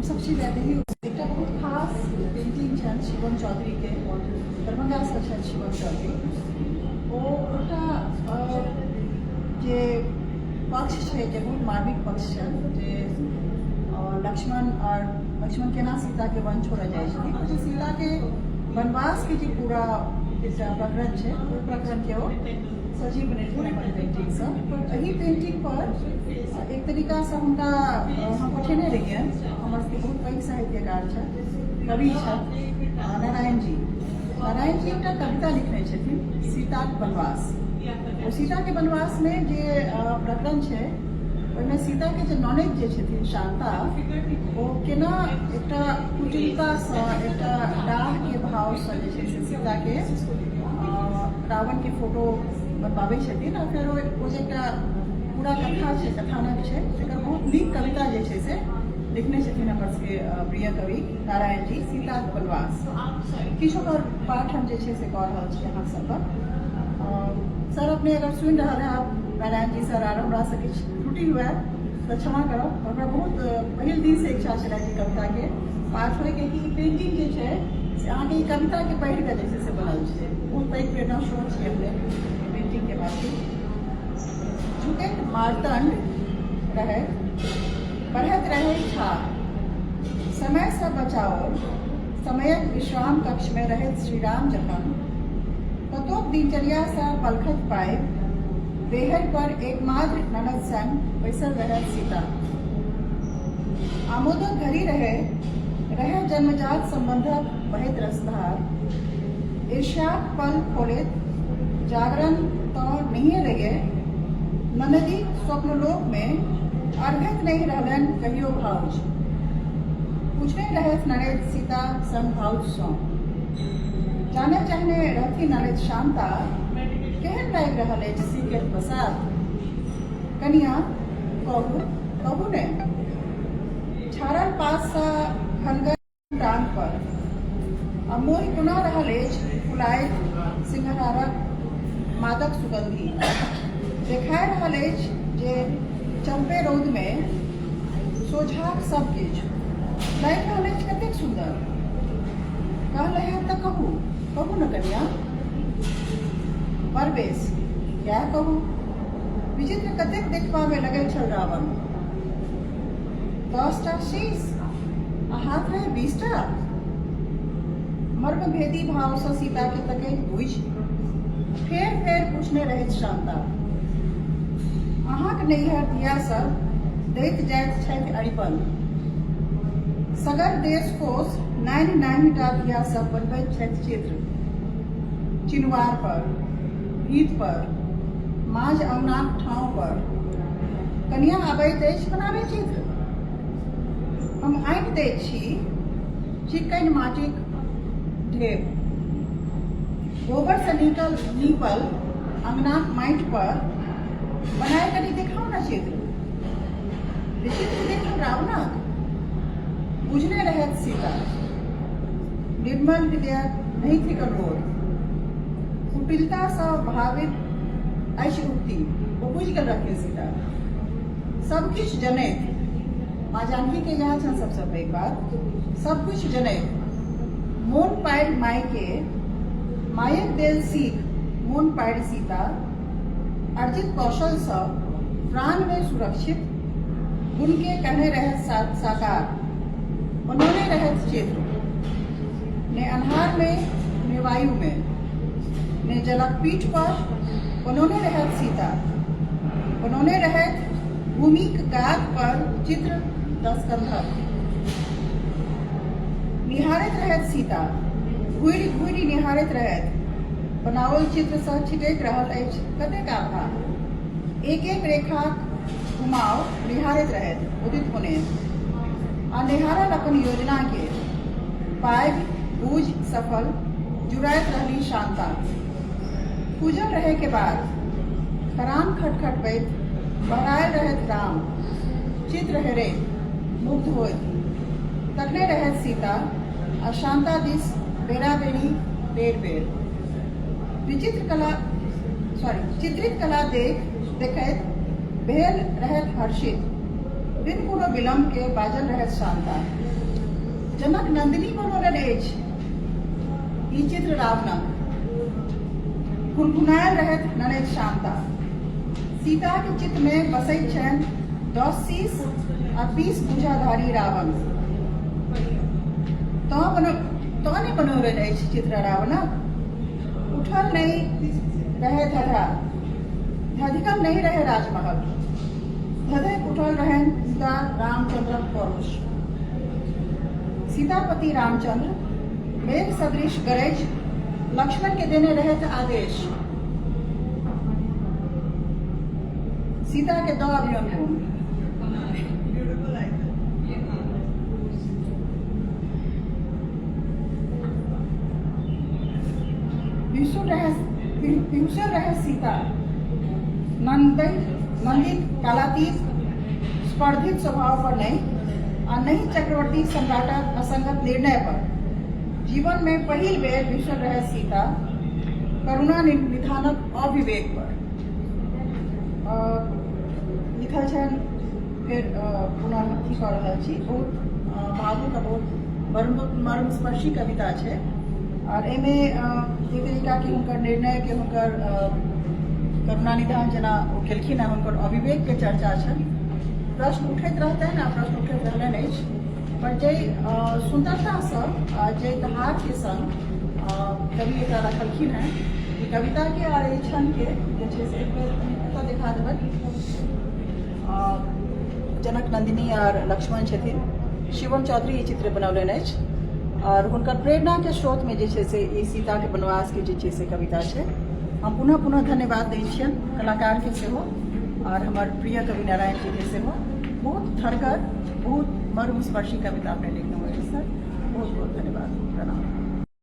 सब छी वैदेही। एकटा बहुत खास पेंटिंग छनि शिवम चौधरीके, दरभंगासँ छथि शिवम चौधरी। ओ एकटा जे पक्ष छै जे बहुत मार्मिक पक्ष छनि जे लक्ष्मण आओर लक्ष्मण केना सीताके वन छोड़ऽ जाइ छथिन, जे सीताके वनवासके जे पूरा एकटा प्रकरण छै, ओहि प्रकरणके ओ सजीव बनेलखिन अपन पेंटिंगसँ। एहि पेंटिंग पर एक तरीकासँ हुनका हम पठेने रहियनि। हमर सबके बहुत पैघ साहित्यकार छथि, कवि छथि नारायण जी। नारायण जी एकटा कविता लिखने छथिन सीताक वनवास। ओ सीताके वनवासमे जे प्रकरण छै, ओहिमे सीताके जे ननैद जे छथिन शान्ता, ओ केना एकटा कुटिलतासँ, एकटा डाहके भावसँ जे छै से सीताके रावणके फोटो बनबाबै छथिन आ फेर ओ जे एकटा पूरा कथा छै, कथानक छै, तकर बहुत नीक कविता जे छै से लिखने छथिन हमर सबके प्रिय कवि नारायण जी, सीताक वनवास। किछु ओकर पाठ हम जे छै से कऽ रहल छी अहाँ सबके। सर, अपने अगर सुनि रहल हैब नारायण जी सर, आर हमरासँ किछु त्रुटि हुए तऽ क्षमा करब। हमरा बहुत पहिल दिनसँ इच्छा छलै कि कविताके पाठ होय, कियाकि ई पेंटिंग जे छै से अहाँके ई कविताके पढ़ि कऽ जे छै से बनल छै। बहुत पैघ प्रेरणा स्रोत छै अपने पेंटिंगके बात। झुकैत मार्तंड रहैत, बढ़ैत रहै छा समयसँ बचाओल समयक विश्राम कक्षमे रहैत श्रीराम जखन कतोक दिनचर्यासँ पलखत पाबि देहरि पर एकमात्र ननद संग बैसल रहैत सीता। आमोदक घड़ी रहै, रहै जन्मजात सम्बन्धक बहैत रसधार। ईर्ष्याक पल खोलैत जागरण तँ नहिये रहियै, ननदिक स्वप्नलोकमे अर्घैत नहि रहलनि कहियो भाउज। पूछने रहथि ननैद सीता संग भाउजसँ। जाने चाहने रहथि ननैद शान्ता, केहन लागि रहल अछि सीकेर बसात? कनिया, कहू, कहू ने। छाड़ल पातसँ घनगर टांग पर आ मोहि कोना रहल अछि फुलाइत सिंघारक मादक सुगंधि। देखाय रहल अछि जे चम्पे रौदमे सोझाक सब किछु लागि रहल अछि कतेक सुन्दर। कहल है तऽ कहू, कहू ने कनिया। बड़ बेस, किया कहू? विचित्र कतेक देखबामे लगैत छल रावण। 10टा शीश आ हाथ रहे 20टा। मर्मभेदी भावसँ सीताके तकैत बुझि फेर फेर पूछने रहैत शान्ता। अहाँक नैहर धिया सब दैत जाइत छथि अरिपन। सगर देश कोस नान्हि नान्हिटा धिया सब बनबैत छथि चित्र। चिनवार पर, भीत पर, माँझ अंगनाक ठाँव पर। कनिया अबैत अछि बनाबै चित्र। हम आँकि दैत छी चिकन माटिक ढेप। गोबरसँ निकल नीपल अंगनाक माटि पर बनाय कनि देखाउ ने चित्र। विचित्र देखल रावणक बुझने रहैत सीता। निर्मल हृदयक नहि थिक अनुरोध। कुटिलतासँ भावित अछि उक्ति। ओ बुझि गेल रहथिन सीता। सब किछु जनैत माँ जानकी के इएह छनि सबसँ पैघ बात, सब किछु जनैत मोन पाड़ि माय के, मायक देल सीख मोन पाड़ि सीता अर्जित कौशलसँ प्राणमे सुरक्षित गुणके कहने रहैत साकार बनौने रहैत चित्र। ने अन्हारमे ने वायुमे ने जलक पीठ पर बनौने रहैत सीता, बनौने रहैत भूमिक गात पर चित्र दसकंधक। निहारैत रहैत सीता, घुरि घुरि निहारैत रहैत, बनाओल चित्रसँ छिटकि रहल अछि कतेक आभा। एक एक रेखाक घुमाव निहारैत रहैत उदित होने आ निहारल अपन योजनाके पाबि बूझि सफल जुड़ाइत रहली शान्ता। खूजल रहै के बाद खराम खटखटबैत बहरायल रहैत राम, चित्र हेरैत मुग्ध होइत तखने रहैत सीता आ शान्ता दिस बेरा-बेरी बेर-बेर। विचित्र कला सॉरी चित्रित कला देख देखैत भेल रहैत हर्षित। बिन कोनो विलम्ब के बाजल रहैत शान्ता। जनक नन्दिनी बनौलनि अछि ई चित्र रावणक। कुनकुनायल रहथि ननैद शान्ता। सीताक चित्तमे बसैत छनि 10 शीश आ 20 भुजाधारी रावण। तँ तँ नहि बनौलनि अछि चित्र रावणक। उठल नहि रहै धधरा। धधकल नहि रहै राजमहल। धधकि उठल रहनि मुदा रामचन्द्रक पौरुष। सीतापति रामचन्द्र मेघ सदृश गरजि लक्ष्मण के देने रहथि आदेश। सीता के दऽ अबियौन बोन। पिहुसल रहै सीता नंदन नंदित कालातीत स्पर्धित स्वभाव पर नहि आ नहि चक्रवर्ती सम्राटक असंगत निर्णय पर। जीवन मे पहिल बेर पिहुसल रहै सीता करुणा निधानक अविवेक पर। लिखल छनि फेर पुनः अथी कऽ रहल छी। बहुत भावुक आ बहुत मर्मस्पर्शी कविता छै आओर एहिमे जे तरीकाके हुनकर निर्णयके हुनकर करुणा निधान जेना ओ केलखिन हेँ, हुनकर अविवेकके चर्चा छनि। प्रश्न उठैत रहतनि आ प्रश्न उठैत रहलनि अछि, पर जाहि सुन्दरतासँ आ जाहि धारके संग कवि एकरा रखलखिन हेँ, ई कविताके आर एहि क्षणके जे छै से एक बेर एतऽ देखा देबनि। जनक नन्दिनी आर लक्ष्मण छथिन। शिवम चौधरी ई चित्र बनौलनि अछि आओर हुनकर प्रेरणाके स्रोतमे जे छै से ई सीताके वनवासके जे छै से कविता छै। हम पुनः पुनः धन्यवाद दै छियनि कलाकारके सेहो आओर हमर प्रिय कवि नारायण जीके सेहो। बहुत धरगर, बहुत मर्मस्पर्शी कविता अपने लिखलहुँ अछि सर। बहुत बहुत धन्यवाद, प्रणाम।